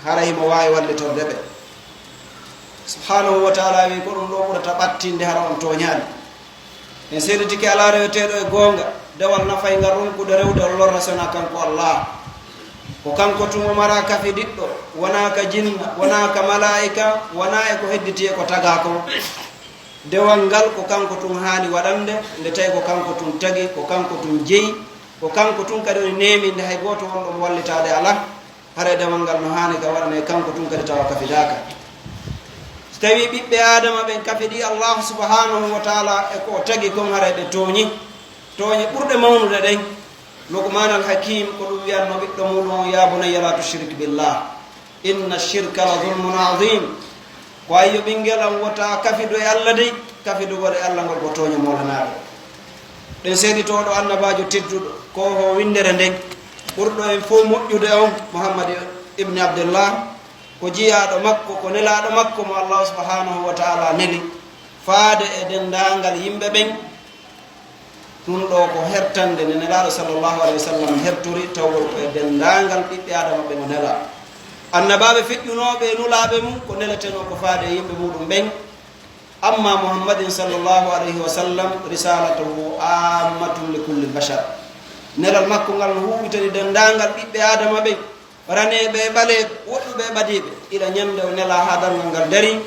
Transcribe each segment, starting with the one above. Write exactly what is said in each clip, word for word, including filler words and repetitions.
Haray himo waawi wallitorde ɓe. Subhaanahu wa taala wi, ko ɗum ɗo ɓurata ɓattinde hara on tooñaali. En seeditike alaa reweteeɗo e goonga, dewal nafayngal ronkude rewde on lorra si wonaa kanko Allah. Ko kanko tun o maraa kafidiɗɗo, wonaa ka jinna, wonaa ka malaa'ika, wonaa e ko hedditi e ko tagaa kon. Dewal ngal ko kanko tun haani waɗande, nde tawi ko kanko tun tagi, ko kanko tun jeyi, ko kanko tun kadi woni neeminde, hay gooto wonɗo mo wallitaade alaa. Haray dewal ngal no haani ka waɗanee kanko tun kadi tawa kafidaaka. Si tawii ɓiɓɓe Aadama ɓen kafidii Allah subhaanahu wa taala e ko o tagi kon, haray ɓe tooñi tooñe ɓurɗe mawnude ɗen. Luqmaan al Hakiim ko ɗum wi'annoo ɓiɗɗo muuɗum on, "Yaa bunayya laa tushrik billah, inna shirka la zulmun aziim." Ko ayyo ɓinngel am, wota kafidu e Alla dey, kafidugol e Alla ngol ko tooñe moolanaaɗe. Ɗen seeditooɗo annabaajo tedduɗo, ko ho winndere nden, ɓurɗo en fow moƴƴude on, Muhammad ibni Abdillah, ko jiyaaɗo makko, ko nelaaɗo makko mo Allah subhaanahu wa taala neli, faade e denndaangal yimɓe ɓen. Ɗum ɗo ko hertande nde Nelaaɗo sallallahu alayhi wa sallam hertori, tawgol ko e denndaangal ɓiɓɓe Aadama ɓe o nelaa. Annabaaɓe feƴƴunooɓe e nulaaɓe mum ko neletenoo ko faade e yimɓe muuɗum ɓen. Amma Muhammadin sallallahu alayhi wa sallam, risalatuhu ammatun li kulli bashar. Nelal makko ngal no huuɓitani denndaangal ɓiɓɓe Aadama ɓen, raneeɓe e ɓaleeɓe, woɗɗuɓe e ɓadiiɓe, ila ñande o nelaa haa darngal ngal darii.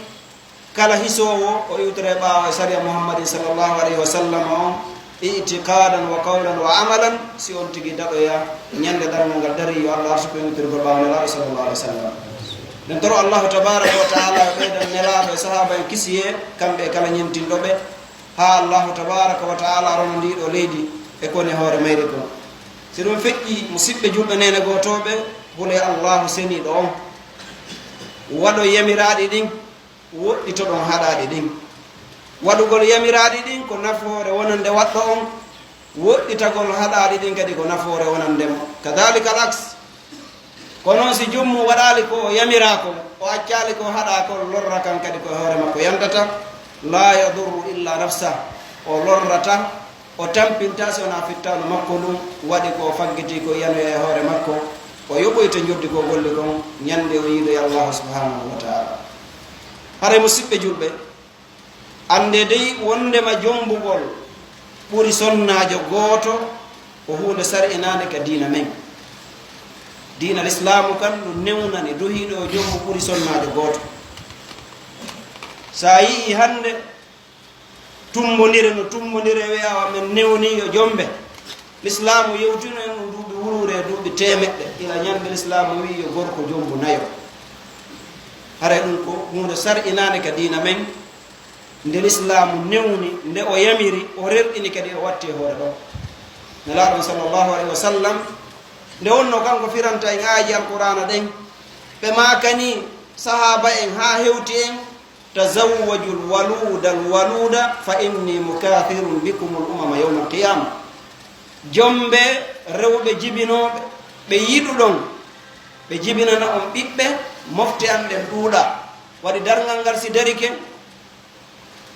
Kala hisoowo o iwtore ɓaawo e sariya Muhammadin sallallahu alayhi wa sallam on, i'tiqadan wa qawlan wa amalan, si on tigi daɗoya ñande darngal ngal darii, yo Allah arsuku en iwtirgol ɓaawo Nelaaɗo sallallahu alayhi wa sallam. Ɗen toro Allahu tabaraka wa taala yo ɓeydan Nelaaɗo e sahaaba en kisiyee, kamɓe e kala ñentinɗo ɓe, haa Allahu tabaraka wa taala rona ndii ɗoo leydi e ko woni e hoore mayri kon. Si ɗum feƴƴii, musiɓɓe julɓe neene gootooɓe, hulee Allahu seniiɗo on, waɗo yamiraaɗi ɗin, woɗɗitoɗon haɗaaɗi ɗin. Waɗugol yamiraaɗi ɗin ko nafoore wonande waɗɗo on, woɗɗitagol haɗaaɗi ɗin kadi ko nafoore wonande mo. Kadhalika al aks. Ko non si joom mum waɗaali ko o yamiraa kon, o accaali ko haɗaa kon, lorra kan kadi ko e hoore makko yantata. La yadurru illa nafsah, o lorrata, o tampinta si wonaa fittaandu makko ndun, waɗi ko o faggitii ko yanoya e hoore makko, o yoɓoyta njoddi ko o golli kon, ñande o yiidoya Allahu subhanahu wa taala. Haray musiɓɓe julɓe, anndee dey wonndema jombugol ɓuri sonnaajo gooto ko huunde sar'inaande ka diina men. Diina Lislaamu kan no newnani duhiiɗo o jombu ɓuri sonnaajo gooto. Si a yi'ii hannde, tummbondire no tummbondire, wi'a awa men newnii yo jombe. Lislaamu yewtino en ɗum duuɓi wuruure e duuɓi teemeɗɗe, ila ñande Lislaamu wi'i yo gorko jombu nayo. Haray ɗum ko huunde sar'inaande ka diina men, nde Lislaamu newni, nde o yamiri, o rerɗini kadi o watti e hoore ɗon. Nelaaɗo on sallallahu alayhi wa sallam, nde wonno kanko firanta en aaji Alqur'aana ɗen, ɓe maakani sahaaba en haa hewti en, "Tazawwajul waluudal waluuda fa inni mukathirun bikumul umama yawmal qiyaama." Jombe rewɓe jibinooɓe, ɓe yiɗuɗon, ɓe jibinana on ɓiɓɓe, mofte an ɗen ɗuuɗa. Waɗi darngal ngal si darike,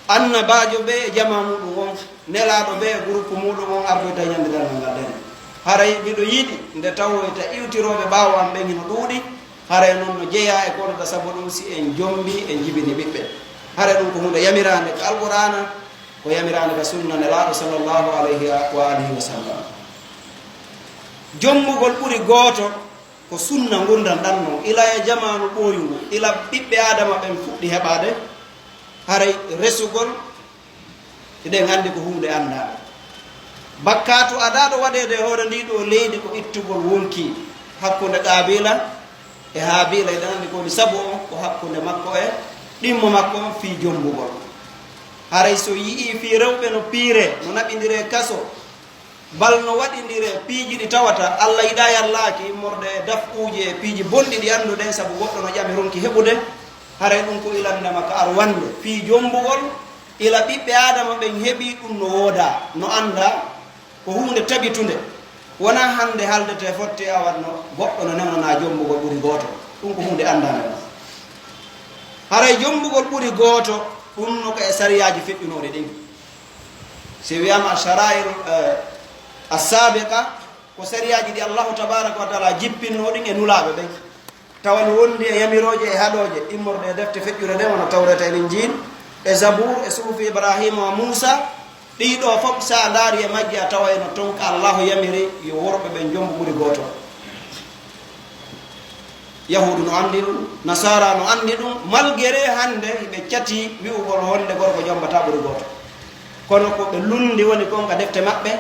annabaajo ɓe e jamaa muɗum on, nelaaɗo ɓe e groupe muɗum on ardoyta ñande darngal ngal dari. Haray miɗo yiɗi nde tawoyta iwtirooɓe ɓaawo am ɓen hino ɗuuɗi, haray non no jeyaa e ko wonata sabu ɗum si en jombi, en jibini ɓiɓɓe. Haray ɗum ko huunde yamiraande ka Alqur'aana, ko yamiraande ka sunna nelaaɗo sallallahu alayhi wa alihi wa sallam. Jombugol ɓuri gooto ko sunna ngurndan ɗan non, ila e jamaanu ɓooyungu, ila ɓiɓɓe Aadama ɓen fuɗɗi heɓaade, haray resugol, eɗen anndi ko huunde anndaa. Bakkaatu adaaɗo waɗeede e hoore ndii ɗoo leydi ko ittugol wonkii hakkunde Qaabiila e Haabiila, eɗen anndi ko woni sabu on, ko hakkunde makko e ɗimmo makko on fii jombugol. Haray so yi'ii fii rewɓe no piiree, no naɓindiree kaso, bal no waɗindire piiji ɗi tawata Alla yiɗaa yallaaki, immorde e daf'uuji e piiji bonɗi ɗi annduɗen, sabu goɗɗo no ƴami ronki heɓude, haray ɗum ko ilannde ma ka arwannde. Fii jombugol, ila ɓiɓɓe Aadama ɓen heɓii ɗum no woodaa, no anndaa, ko huunde tabitunde. Wonaa hannde haaldetee fotte awa no goɗɗo no newnanaa jombugol ɓuri gooto. Ɗum ko huunde anndaande ma. Haray jombugol ɓuri gooto, ɗum no ka e sariyaaji feƴƴunooɗi ɗin. Si wiyaama shara'ir, eh, as-sabiqa, ko sariyaaji ɗi Allahu tabaraka wa taala jippinnoo ɗin e nulaaɓe ɓen. Tawa no wondi e yamirooje e haɗooje immorde e defte feƴƴuɗe ɗen, wano Tawreeta e Linjiil, e Zabuur, e Suhufi Ibraahiima wa Muusaa. Ɗii ɗoo fof, so a ndaari e majji, a tawayno toon ko Allaahu yamiri yo worɓe ɓen jombu ɓuri gooto. Yahuudu no anndi ɗum, Nasaara no anndi ɗum, malgré hannde hiɓe catii wi'ugol wonde gorko jombataa ɓuri gooto. Kono ko ɓe lunndi woni kon ka defte maɓɓe,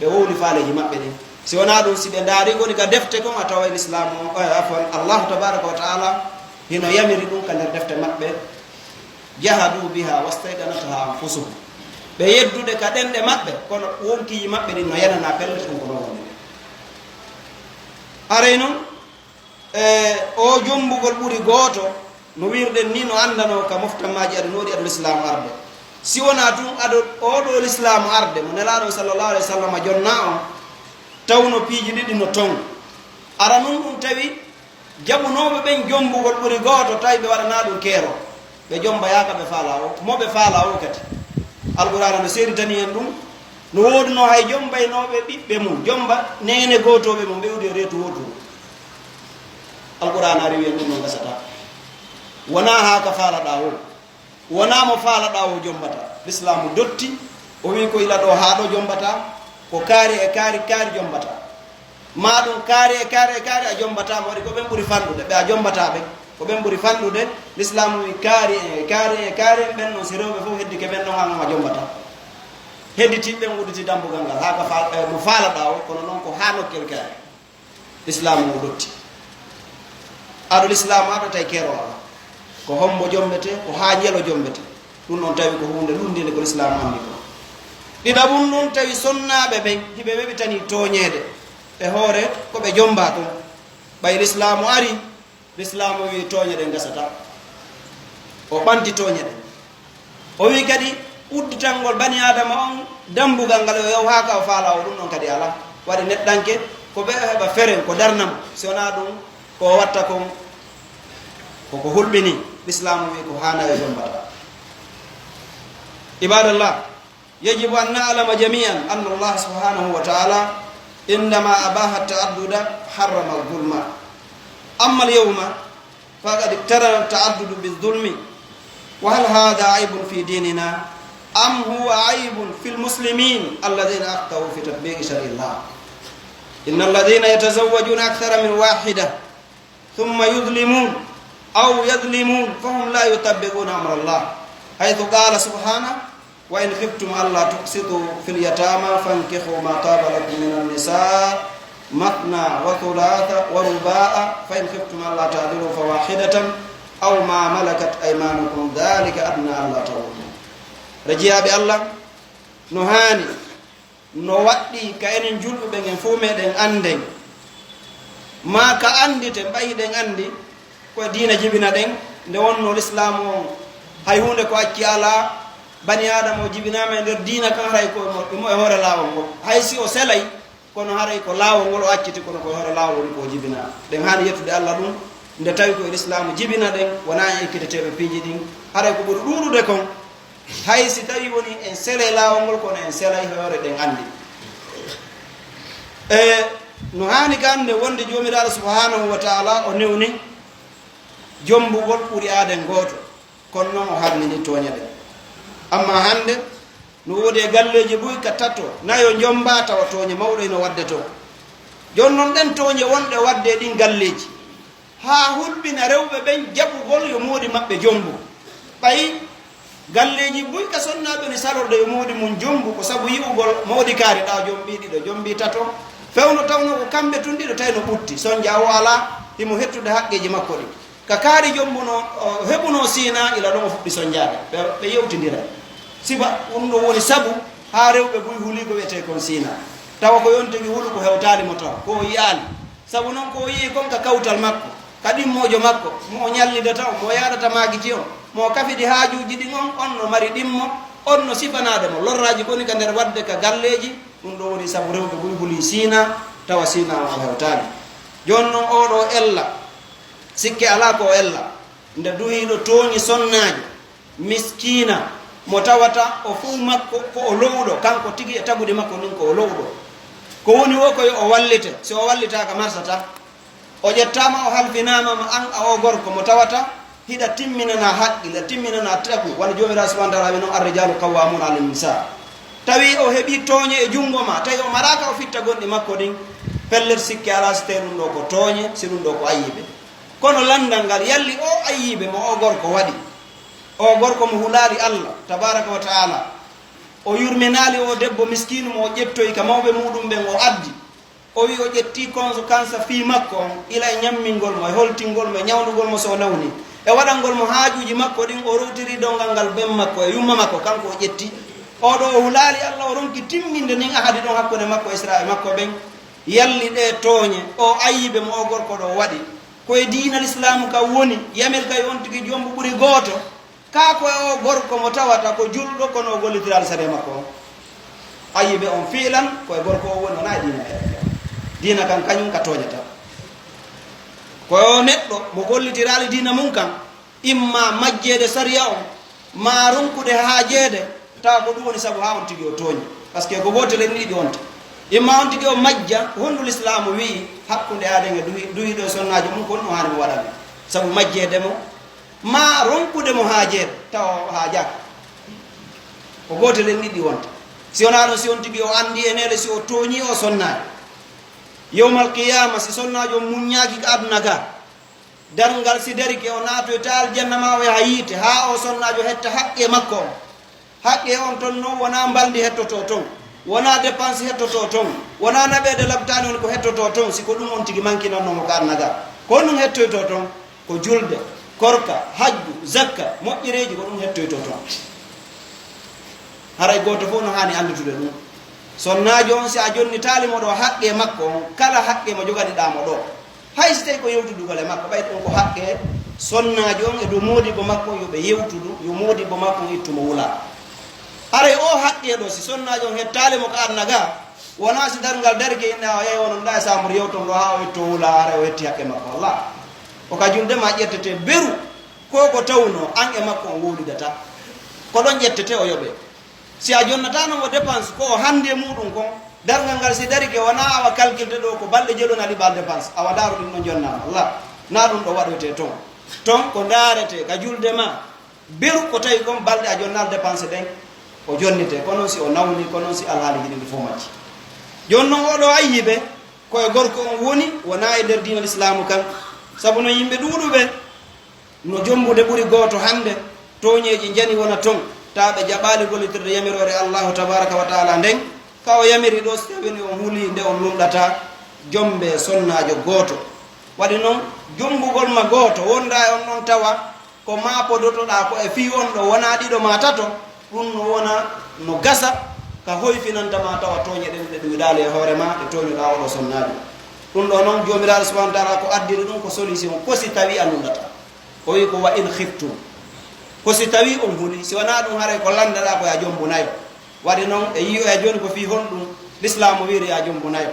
ɓe wowli faaleeji maɓɓe ɗin. Si wonaa ɗum, si ɓe ndaari woni ka defte kon, a taway Lislaamu on, eh, afwan, Allaahu tabaaraka wa ta'aalaa hino yamiri ɗum ka nder defte maɓɓe. Jahadu biha wastayqanatha anfusuhum. Ɓe yeddude ka ɗenɗe maɓɓe, kono wonkiiji maɓɓe ɗin no yanana pellet kon ko non woni. Haray non, e, o jombugol ɓuri gooto, no wirɗen ni, no anndanoo ka moftammaaji aduna ɗi aduna Lislaamu arde. Si wonaa tun ado oo ɗoo Lislaamu arde, mo Nelaaɗo sallallahu alaihi wasallam jonnaa on, tawno piiji ɗiɗi no ton. Ara nun ɗum tawi jaɓunooɓe ɓen jombugol ɓuri gooto, tawi ɓe waɗanaa ɗum keerol. Ɓe jombayaaka ɓe faalaa o, mo ɓe faalaa o kadi. Alqur'aana no seeditani en ɗum, no woodunoo hay jombaynooɓe ɓiɓɓe mum, jomba neene gootooɓe mum, ɓe iwdi e reedu woodu. Alqur'aana rewi en ɗum no gasata. Wonaa haa ka faalaɗaa o. Wonaa mo faalaɗaa o jombata. Lislaamu dotti, o wi'i ko ila ɗoo haa ɗoo jombata, ko kaari e kaari, kaari jombata. Maa ɗum kaari e kaari e kaari a jombata, mo waɗi ko ɓen ɓuri fanɗude, ɓe a jombata ɓen. Ko ɓen ɓuri fanɗude, Lislaamu wi'i kaari e kaari e kaari, ɓen non si rewɓe fof heddike ɓen ɗon, an on a jombata. Hedditi ɓen udditi dambugal ngal, haa ka faal-, eh, mo faalaɗaa o, kono non ko haa nokkel kaari. Lislaamu ngu dotti. Aɗo Lislaamu aɗo tawi keerol alaa. Ko hombo jombete, ko haa njelo jombete. Ɗum noon tawi ko huunde lunndinde ko Lislaamu anndi ko. Ɗiɗaɓum ɗum tawi sonnaaɓe ɓen, hiɓe weɓitanii tooñeede e hoore ko ɓe jombaa kon. Ɓay Lislaamu ari, Lislaamu wi'i tooñe ɗen gasataa. O ɓanti tooñe ɗen. O wi'i kadi, udditangol bani Aadama on dambugal ngal, o yaw haa ka o faalaa o, ɗum ɗon kadi alaa. Waɗi neɗɗanke, ko ɓe heɓa feren, ko darna mo. Si wonaa ɗum, ko o watta kon, ko ko hulɓinii. Lislaamu wi'i ko haanaa o jombata. Ibadallah, يجب أن نعلم جميعا أن الله سبحانه وتعالى عندما أباح التعدد حرم الظلم. أما اليوم فقد اقترن التعدد بالظلم، وهل هذا عيب في ديننا أم هو عيب في المسلمين الذين أخطأوا في تطبيق شرع الله؟ إن الذين يتزوجون أكثر من واحدة ثم يظلمون أو يظلمون فهم لا يطبقون أمر الله، حيث قال سبحانه: وإن خفتم ألا تقسطوا في اليتامى فانكحوا ما طاب لكم من النساء مثنى وثلاث ورباع، فإن خفتم ألا تعدلوا فواحدة أو ما ملكت أيمانكم ذلك أدنى ألا تعولوا. Rejiyaaɓe Allah, no haani, no waɗɗii ka enen julɓe ɓen, en fof meɗen annden, maa ka annditen, ɓay hiɗen anndi ko e diina jibina ɗen. Nde wonnoo Lislaamu on, hay huunde ko acci alaa, bani Aadama o jibinaama e nder diina kan, haray ko mo, mo e hoore laawol ngol. Hay si o selay, kono haray ko laawol ngol o acciti, kono ko e hoore laawol woni ko o jibinaa. Ɗen haani yettude Allah ɗum, nde tawi ko e Lislaamu jibina ɗen, wonaa en ekkitetee ɓe piiji ɗin. Haray ko ɓuri ɗuuɗude kon, hay si tawi woni en selay laawol ngol, kono en selay hoore ɗen anndi. E no haani ka annden wonde Joomiraaɗo Subhaanahu wa Ta'aalaa o newni jombugol ɓuri aaden gooto, kono non o harmini tooñe ɗen. Amma hannde, no woodi e galleeji buy ka tato, nayo jombaa tawa tooñe mawɗo ino waɗde toon. Jooni non ɗen tooñe wonɗe waɗde e ɗin galleeji, haa hulɓina rewɓe ɓen jaɓugol yo moodi maɓɓe jombu. Ɓay galleeji buy ka sonnaaɓe ni salorde yo moodi mum jombu, ko sabu yi'ugol moodi kaari ɗa jombii ɗiɗo, jombii tato. Fewno tawno ko kamɓe tun ɗiɗo tawi no ɓutti. Sonja o alaa, himo hettude haqqeeji makko ɗin. Ka kaari jombunoo, o heɓunoo Siina, ila ɗon o fuɗɗi sonjaade. Ɓe, ɓe yewtindira. Siba, ɗum ɗon woni sabu haa rewɓe buy huli ko wi'etee kon Siina. Tawa ko yontigi hulu ko hewtaali mo taw, ko o yi'aali. Sabu non ko o yi'i kon ka kawtal makko, ka ɗimmoojo makko, mo o ñallidata on, mo o yaadata maagiti on, mo o kafidi haajuuji ɗin on, on no mari ɗimmo, on no sifanaade mo lorraaji koni ka nder waɗde ka galleeji. Ɗum ɗon woni sabu rewɓe buy huli Siina, tawa Siina on o hewtaali. Jooni non oo ɗoo ella, sikke alaa ko o ella, nde duhiiɗo tooñi sonnaajo, miskiina, mo tawata o fuu makko ko o lo'uɗo, kanko tigi e tagudi makko ndin ko o lo'uɗo. Ko woni wo ko yo o wallite, si o wallitaaka marsataa. O ƴettaama, o halfinaama ma an a o gorko mo tawata hiɗa timminana haqqil, a timminana tagu, wano Joomiraaɗo subhaanahu wa taala wi non, "Arrijalu qawwamuna ala nisa." Tawi o heɓi tooñe e junngo ma, tawi o maraaka o fitta gonɗi makko ɗin, pellet sikke alaa si tawi ɗum ɗo ko tooñe, si ɗum ɗo ko ayibe. Kono lanndal ngal, yalli o ayibe mo o gorko waɗi, o gorko mo hulaali Allah tabaraka wa taala, o yurminaali o debbo miskiinu mo o ƴettoyi ka mawɓe muɗum ɓen o addi, o wi o ƴetti konso kansa fii makko on, ila e ñammingol mo, e holtingol mo, e ñawndugol mo so o nawni, e waɗangol mo haajuuji makko ɗin, o rowtiri dongal ngal ben makko e yumma makko, kanko o ƴetti. Oɗo o hulaali Allah, o ronki timminde ndin ahadi ɗon hakkunde makko e siraaɓe makko ɓen. Yalli ɗee tooñe, o ayibe mo o gorko ɗo waɗi, ko e diina Lislaamu kan woni, yamir kay on tigi jombu ɓuri gooto, kaa ko e o gorko mo tawata ko julɗo, kono o gollitiraali sariya makko on. Ayibe on fiilan ko e gorko o woni, wonaa e diina kan. Diina kan kañum ka tooñata. Ko e o neɗɗo mo gollitiraali diina mum kan, imma majjeede sariya on, maa ronkude haajeede, tawa ko ɗum woni sabu haa on tigi o tooñi. Parce que ko gootel en ɗiɗi on tigi. Imma on tigi o majja, ko honɗum Lislaamu wi'i hakkunde aaden e duhi-, duhiiɗo e sonnaajo mum, ko honɗum haani mo waɗande? Sabu majjeede mo, maa ronkude mo haajeede, tawa o haajaaka. Ko gootel en ɗiɗi wonta. Si wonaa ɗum, si on tigi o anndi e neele, si o tooñii o sonnaali. Yawmal qiyaama, si sonnaajo on muññaaki ka aduna ga, darngal si darike o naatoyta aljanna maa o yaha yiite, haa o sonnaajo hetta haqqe makko on. Haqqe on ton non wonaa mbalndi hettotoo ton, wonaa dépense hettotoo ton, wonaa naɓeede labtaani woni ko hettotoo ton, si ko ɗum on tigi mankinannoo mo ka aduna ga. Ko honɗum hettoytoo ton? Ko julde, korka, hajju, zakka, moƴƴereeji, ko ɗum hettoytoo ton. Haray gooto fof no haani anndude ɗum. Sonnaajo on, si a jonnitaali mo ɗo haqqe makko on, kala haqqe mo joganiɗaa mo ɗo, hay si tawi ko yewtudugol e makko, ɓay ɗum ko haqqe sonnaajo on e dow moodibbo makko on, yo ɓe yewtudu, yo moodibbo makko on ittu mo wula. Haray o haqqe ɗo, si sonnaajo on hettaali mo ka aduna ga, wonaa si darngal darike inna o yeewa non ɗa e saamur yewton ɗo haa o itto wula, haray o hetti haqqe makko. Wallaa. Ko ka julde ma ƴettete beru, ko ko tawno an e makko on wowlidata. Ko ɗon ƴettete o yoɓe. Si a jonnataano mo dépense, ko o hannde muɗum kon, darngal ngal si darike, wonaa awa calculte ɗo ko balɗe jeɗɗi on a liɓal dépense, awa ndaaru ɗum ɗon jonnaama. La, na ɗum ɗo waɗoyte ton. Ton ko ndaarete ka julde ma, beru ko tawi kon balɗe a jonnaali dépense ɗen, o jonnite, ko non si o nawni, ko non si alhaali jiɗi ɗi fof majji. Jooni non oɗo ayyibe, ko e gorko on woni, wonaa e nder diina Lislaamu kan. Sabu no yimɓe ɗuuɗuɓe, no jombude ɓuri gooto hannde, tooñeeji njani wona ton, taa ɓe jaɓaali gollitirde yamiroore Allaahu tabaaraka wa taala nden, ka o yamiri ɗo, si tawii on hulii nde on lunɗata, jombe sonnaajo gooto. Waɗi non, jombugol ma gooto, wonda e on ɗon tawa ko maapodotoɗaa ko e fii on ɗo wonaa ɗiɗo maa tato, ɗum no wona no gasa ka hoyfinanta ma tawa tooñe ɗen ɗe ɗuyɗaali e hoore ma, ɗe tooñuɗaa oɗo sonnaajo. Ɗum ɗo non, Joomiraaɗo subhaanahu wa taala ko addiri ɗum ko solution, ko si tawii a lunɗata. O wi ko wa in khiftum. Ko si tawii on huli, si wonaa ɗum haray ko lanndaɗaa ko ya jombu nayo. Waɗi non, e yi'oya jooni ko fii honɗum Lislaamu wiiri ya jombu nayo.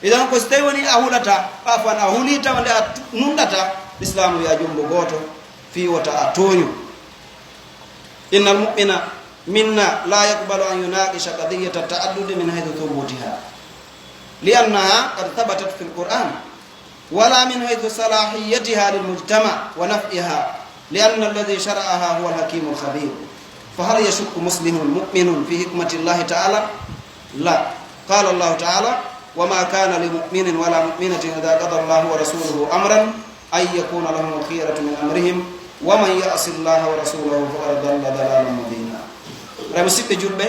Idan ko si tawii woni a hulata, afwan, a huli tawa nde a tu-, nunɗata, Lislaamu wi'a jombu gooto, fii wota a tooñu. Innal mu'mina minna la yaqbalu an yunaqisha qadiyata ta'addudi min haythu thubutiha. Li'annaha qad thabatat fil Qur'an. ولا من حيث صلاحيتها للمجتمع ونفعها، لأن الذي شرعها هو الحكيم الخبير. فهل يشك مسلم مؤمن في حكمة الله تعالى؟ لا. قال الله تعالى: وما كان لمؤمن ولا مؤمنة إذا قضى الله ورسوله أمرا أن يكون لهم الخيرة من أمرهم، ومن يعص الله ورسوله فقد ضل ضلالا مبينا. Ray, musidɓe julɓe,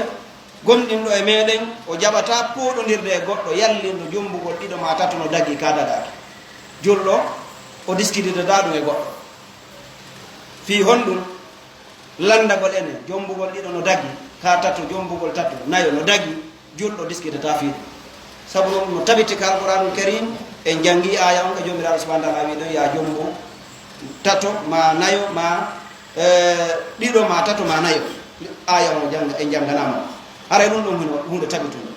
gomɗinɗo e meɗen, o jaɓataa pooɗondirde e goɗɗo yallinɗo jombugol ɗiɗo maa tato no dagii ka dagaaki. Julɗo, o diskititataa ɗum e goɗɗo. Fii honɗum? Lanndagol enen, jombugol ɗiɗo no dagii, ka tato, jombugol tato, nayo no dagii, julɗo diskitataa fii ɗum. Sabu non no tabiti ka Alquraanul Kariim, en janngii aaya on ka Joomiraaɗo subhaanahu wa taala wii ɗon, "Yaa jombu tato maa nayo maa, eh, ɗiɗo maa tato maa nayo." Aaya on jannga, en jannganaama. Haray ɗum ɗon huno-, huunde tabitunde.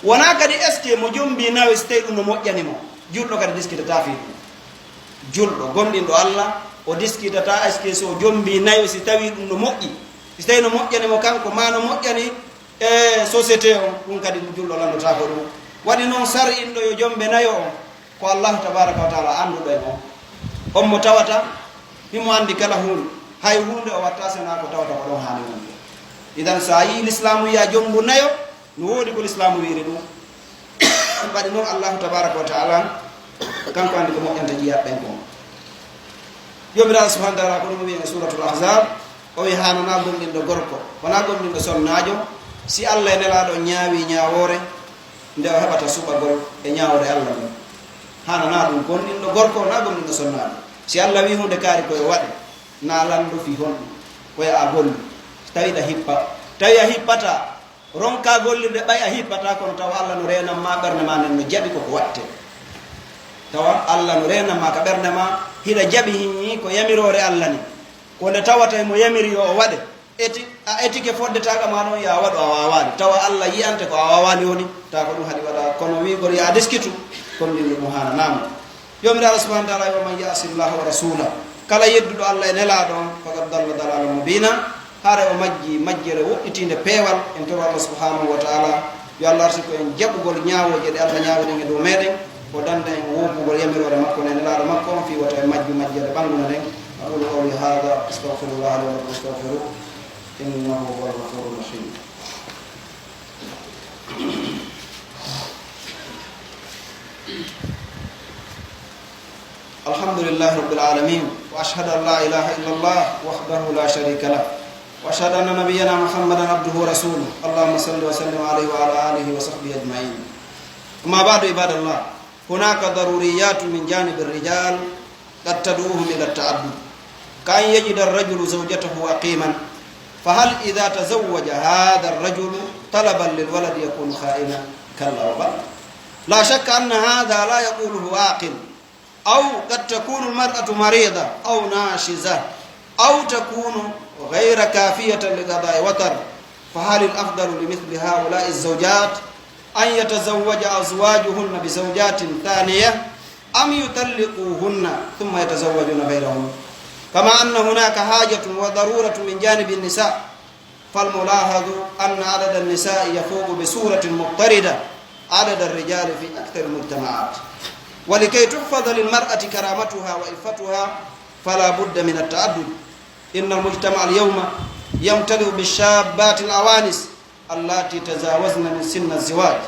Wonaa kadi est-ce que mo jombii nayo si tawii ɗum no moƴƴani mo, julɗo kadi diskitataa fii ɗum. Julɗo gomɗinɗo Allah, o diskitataa est-ce que si o jombii nayo si tawii ɗum no moƴƴi. Si tawii no moƴƴani mo kanko, maa no moƴƴani e société on, ɗum kadi julɗo lanndotaako ɗum. Waɗi non sar'inɗo yo jombe nayo on, Ko Allahu tabaraka wa taala annduɗo e mo. On mo tawata, himo anndi kala huunde. Hay huunde o watta, sena ko tawata ko ɗon haani wonde. Idan, so a yii lislaamu wiya jombu nayo, no woodi ko lislaamu wiiri ɗum. Waɗi noon Allahu tabaraka wa taala, kanko anndi ko moƴƴanta jiyaɓe ɓen kon. Joomiraaɗo subhanahu wa taala ko ɗum o wi'i e Suuratul Ahzab, o wi'i, "Haananaa gomɗinɗo gorko, wonaa gomɗinɗo sonnaajo, si Allah e Nelaaɗo ñaawi ñaawoore, nde o heɓata suɓagol e ñaawoore Allah nden. Haananaa ɗum gomɗinɗo gorko, wonaa gomɗinɗo sonnaajo. Si Allah wi'i huunde kaari ko yo waɗe, na lanndo fii honɗum, ko yo a gollu. Tawi ɗa hippa, tawi a hippataa, ronkaa gollirde ɓay a hippataa, kono tawa Allah no reenan ma ɓernde ma nden, no jaɓi ko ko waɗte. Tawa Allah no reenan ma ka ɓernde ma, hiɗa jaɓi hiñi ko yamiroore Allah ni. Ko nde tawata mo yamiri yo o waɗe, eti-, a etike foddetaaɗo ma ɗon, yo a waɗu a waawaani. Tawa Allah yi'ante ko a waawaani woni, tawa ko ɗum haɗi waɗa, kono wi'ugol yo a diskitu, kon ɗin ɗum haananaama." Joomiraaɗo subhanahu wa taala, "Wa man ya'si Allaha wa rasulahu," kala yedduɗo Allah e Nelaaɗo on, "faqad dalla dalalan mubina," hare o majji majjere woɗɗitiinde peewal. En toro Allah subhanahu wa taala yo Allah arsiku en jaɓugol ñaawooje ɗe Allah ñaawiri e dow meɗen, o danda en woopugol yamiroore makko nden e Nelaaɗo makko on, fii wota en majju majjere ɓanngunde nden. أقول قولي هذا، أستغفر الله لي ولكم، استغفروه، إنه هو الغفور الرحيم. الحمد لله رب العالمين، وأشهد أن لا إله إلا الله وحده لا شريك له، وأشهد أن نبينا محمدا عبده ورسوله. اللهم صل وسلم عليه وعلى آله وصحبه أجمعين. أما بعد، عباد الله، هناك ضروريات من جانب الرجال قد تدعوهم إلى التعدد، كأن يجد الرجل زوجته أقيما، فهل إذا تزوج هذا الرجل طلبا للولد يكون خائنا؟ كلا وبل. لا شك أن هذا لا يقوله عاقل. أو قد تكون المرأة مريضة أو ناشزة أو تكون غير كافية لقضاء وطر، فهل الأفضل لمثل هؤلاء الزوجات أن يتزوج أزواجهن بزوجات ثانية أم يطلقوهن ثم يتزوجن غيرهن؟ كما أن هناك حاجة وضرورة من جانب النساء، فالملاحظ أن عدد النساء يفوق بصورة مضطردة عدد الرجال في أكثر المجتمعات، ولكي تحفظ للمرأة كرامتها وعفتها فلا بد من التعدد. إن المجتمع اليوم يمتلئ بالشابات العوانس اللاتي تجاوزن من سن الزواج،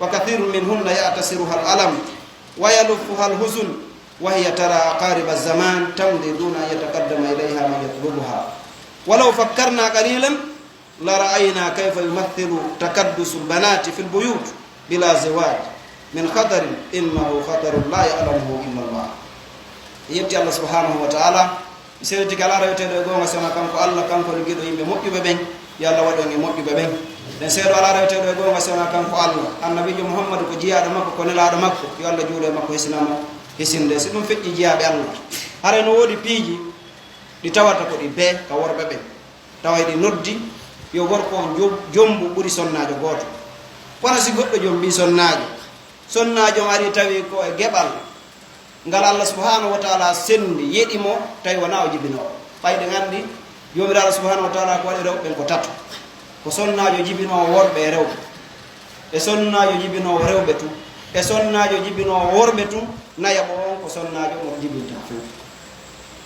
وكثير منهن يعتصرها الألم ويلفها الحزن، وهي ترى عقارب الزمان تمضي دون أن يتقدم إليها من يطلبها. ولو فكرنا قليلا لرأينا كيف يمثل تكدس البنات في البيوت بلا زواج من خطر، إنه خطر لا يعلمه إلا الله. Yetti Allah subhanahu wa ta'ala. Mi seeditike alaa reweteeɗo e goonga si wonaa kanko Allah, kanko woni giɗo yimɓe moƴƴuɓe ɓen. Yo Allah waɗu en e moƴƴuɓe ɓen. Ɗen seedo alaa reweteeɗo e goonga si wonaa kanko Allah. Annabiijo Muhammadu ko jiyaaɗo makko, ko nelaaɗo makko. Yo Allah juulu e makko, hisina mo hisinde. Si ɗum feƴƴi jiyaaɓe Allah, haray no woodi piiji ɗi tawata ko ɗi bee ka worɓe ɓen. Tawa eɗi noddi yo gorko on jo-, jombu ɓuri sonnaajo gooto. Kono si goɗɗo jombii sonnaajo, sonnaajo on ari tawi ko e geɓal ngal Allah subhanahu wa ta'ala senndi, yeɗi mo, tawi wonaa o jibinoowo. Ɓay ɗen anndi Joomiraaɗo subhanahu wa ta'ala ko waɗi rewɓe ɓen ko tato. Ko sonnaajo jibinoowo worɓe e rewɓe, e sonnaajo jibinoowo rewɓe tun, e sonnaajo jibinoowo worɓe tun, nayaɓo on ko sonnaajo mo jibinta fow.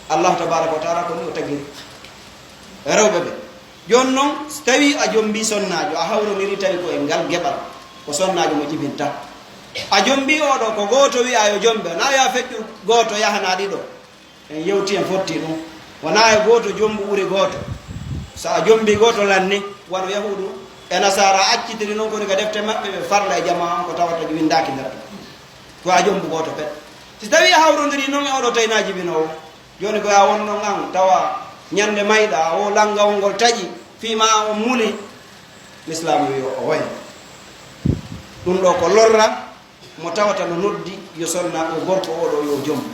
Allahu tabaraka wa ta'ala ko ni o tagiri rewɓe ɓe. Jooni non, so tawii a jombii sonnaajo, a hawrondiri tawi ko e ngal geɓal, ko sonnaajo mo jibinta. A jombii oo ɗoo, ko gooto wi'aa yo jombe, na yo a feƴƴu gooto yahanaa ɗiɗo. En yewti, en fotti ɗum. Wonaa e gooto jombu ɓuri gooto. So a jombii gooto lanni, wano Yahuudu e Nasaara accitiri non, koni ka defte maɓɓe, ɓe farla e jamaa on ko tawata windaaki nder ɗum. Ko a jombu gooto pet. Si tawii a hawrondiri non e oo ɗoo tawi na jibinoowo, jooni ko ya won non an tawa ñande mayɗa o lanngawol ngol taƴi, fii ma on muli, Lislaamu wi'i o oy. Ɗum ɗoo ko lorra mo tawata no noddi yo sonna o gorko oo ɗoo yo jombu.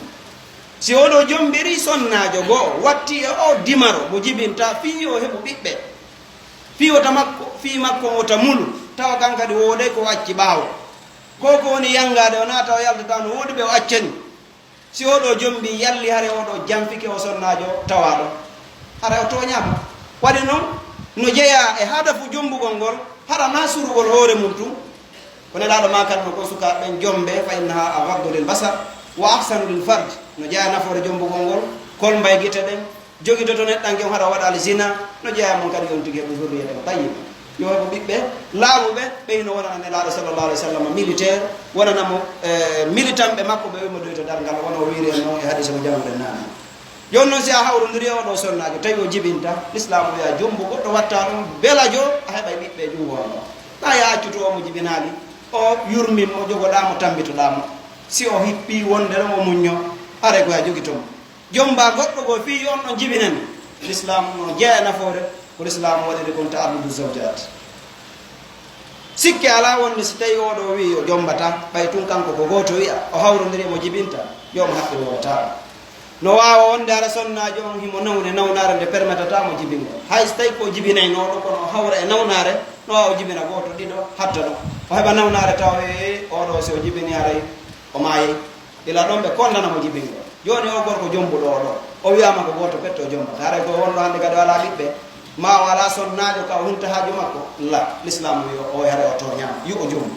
Si oo ɗoo jombiri sonnaajo go'o, watti e oo dimaro mo jibinta fii yo heɓu ɓiɓɓe. Fii wota makko, fii makko wota mulu, tawa kan kadi wooday ko o acci ɓaawo. Ko ko woni yanngaade o naata o yaltata no woodi ɓe o accani. Si oo ɗoo jombii yalli, hare oo ɗoo janfike o sonnaajo tawaaɗo, hare o tooñaama. Waɗi non, no jeyaa e hadafu jombugol ngol, hara na surugol hoore mum tun, Ko Nelaaɗo maakanno ko sukaaɓe ɓen jombe, fa innaha aghaddu lil basar wa ahsanu lil farj. No jeyaa nafoore jombugol ngol, kolmbay gite ɗen, jogitoto neɗɗanke on hara waɗaali zina, no jeyaa mon kadi on tigi heɓu zurriyatan tayyiba. Yo heɓu ɓiɓɓe laaɓuɓe, ɓe hino wonana Nelaaɗo sallallahu alaihi wasallam militaire, wonana mo, eh, militanɓe makko ɓe wimo doyto darngal, wona o wiiri en non e hadisa mo jannguɗen naane. Jooni non si a hawrondiri e oɗo sonnaajo, tawi o jibinta, Lislaamu wi'a jombu goɗɗo watta ɗum belajo, a heɓay ɓiɓɓe e junngo on ɗon. Taa ya accutu o mo jibinaali, o yurmin mo, jogoɗaa mo, tambitoɗaa mo. Si o hippii wonde ɗon o muñño, haray ko ya jogito mo. Jomba goɗɗo goo fii yo on ɗon jibinani. Lislaamu no jeya e nafoore, ko Lislaamu waɗiri kon ta'addudu zawjaat. Sikke alaa wonde si tawi oɗo wi'i o jombata, ɓay tun kanko ko gooto wi'a, o hawrondiri e mo jibinta, yo mo haqqil wowlata. No waawa wonde hara sonnaajo on himo nawne nawnaare nde permetata mo jibingol. Hay si tawi ko jibinaynooɗo, kono o hawra e nawnaare, no waawa o jibina gooto, ɗiɗo, hatta ɗon. O heɓa nawnaare tawa, ee, oɗo si o jibini haray o maayay. Ila ɗon ɓe kondana mo jibingol. Jooni o gorko jombuɗo o ɗo, o wi'aama ko gooto pette o jombata. Haray ko wonɗo hannde kadi o alaa ɓiɓɓe, ma o alaa sonnaajo ka o hunta haaju makko? La, Lislaamu wi'i o, o haray o tooñaama, yo o jombu.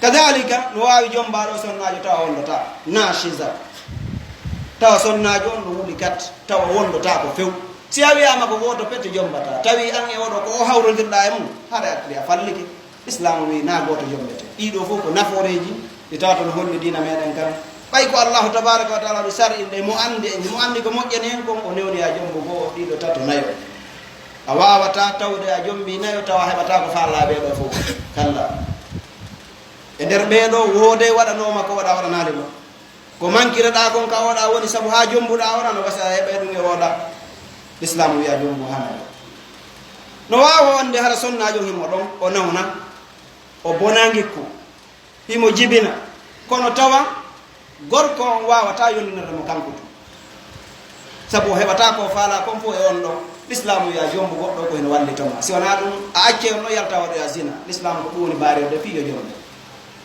Kadalika, no waawi jombaaɗo sonnaajo tawa wondotaa, naashiza. Tawa sonnaajo on no wuli kat, tawa wondotaako few. Si a wi'aama ko gooto pette jombataa, tawi an e oɗo ko o hawrondirɗaa e mum, haray a fallike. Islaamu wi'i naa gooto jombete. Ɗii ɗoo fof ko nafooreeji ɗi tawata no holli diina meɗen kan. Ɓay ko Allahu tabaaraka wa taala waɗi sar'inde, mo anndi, mo anndi ko moƴƴani en kon, o newnoya jombo goo, ɗiɗo, tato, nayo. A waawataa tawde a jombii nayo tawa a heɓataa ko faalaa ɓee ɗoo fof. Kalla. E nder ɓee ɗoo, wooday waɗanooma ko waɗa waɗanaali mo. Ko mankireɗaa kon ka oɗa woni, sabu haa jombuɗaa oɗa, no gasa a heɓay ɗum e oɗa. Lislaamu wi'a jombu hana ɗo. No waawa wonde hara sonnaajo himo ɗon, o nawna, o bona ngikku, himo jibina, kono tawa gorko on waawataa yondinirde mo kanko tun. Sabu o heɓataa ko faalaa kon fof e on ɗon. Lislaamu wi'a jombu goɗɗo ko hino wallita ma. Si wanaa ɗum, a accay on ɗon yalta waɗoya zina. Lislaamu ko ɗum woni baarirde fii yo jombu.